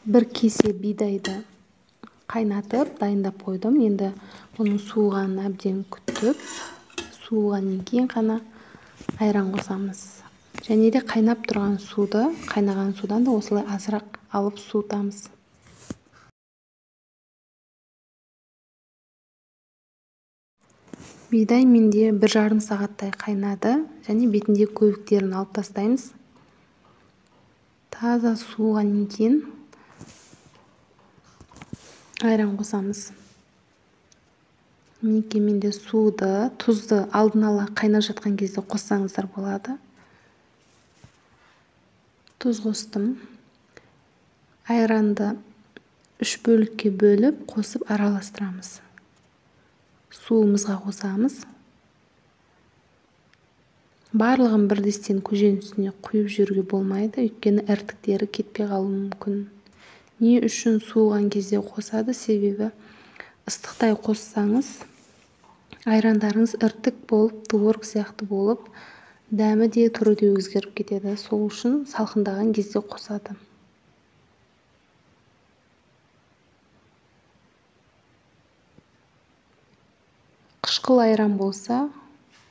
Бір кесе бидайды қайнатып, дайындап қойдым. Енді бұның суығанын әбден күтіп, суығаннан кейін ғана айран қосамыз. Және де қайнап тұрған суды, қайнаған судан да осылай азырақ алып суытамыз. Бидай менде 1,5 сағаттай қайнады, және бетінде көбіктерін алып тастаймыз. Таза суығаннан кейін айран қосамыз. Мінекей менде суды, тұзды алдын ала қайнап жатқан кезде қоссаңыздар болады. Тұз қостым. Айранды 3 бөлікке бөліп қосып араластырамыз. Суымызға қосамыз. Барлығын бірдестен көженің үстіне құйып жіберуге болмайды, өйткені іртіктері кетпей қалуы мүмкін. Не үшін суыған кезде қосады? Себебі ыстықтай қоссаңыз, айрандарыңыз іртік болып, творог сияқты болып, дәмі де түрі де өзгеріп кетеді. Сол үшін салқындаған кезде қосады. Қышқыл айран болса,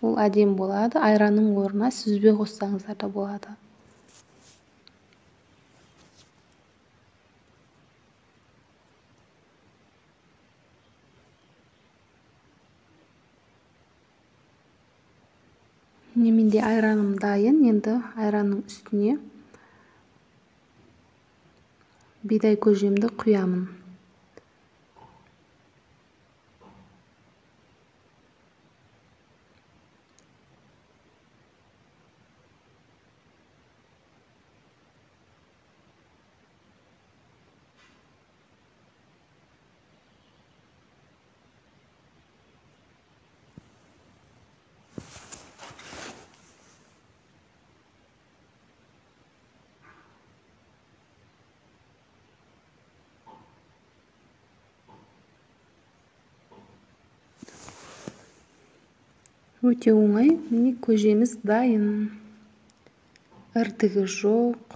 ол әдемі болады. Айранның орнына сүзбе қоссаңыздар да болады. Міне менде айраным дайын. Енді айранның үстіне бидай көжемді құямын. Өте оңай, міне көжеміз дайын. Іртігі жоқ.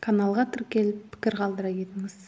Каналға тіркеліп, пікір қалдыра кетіңіз.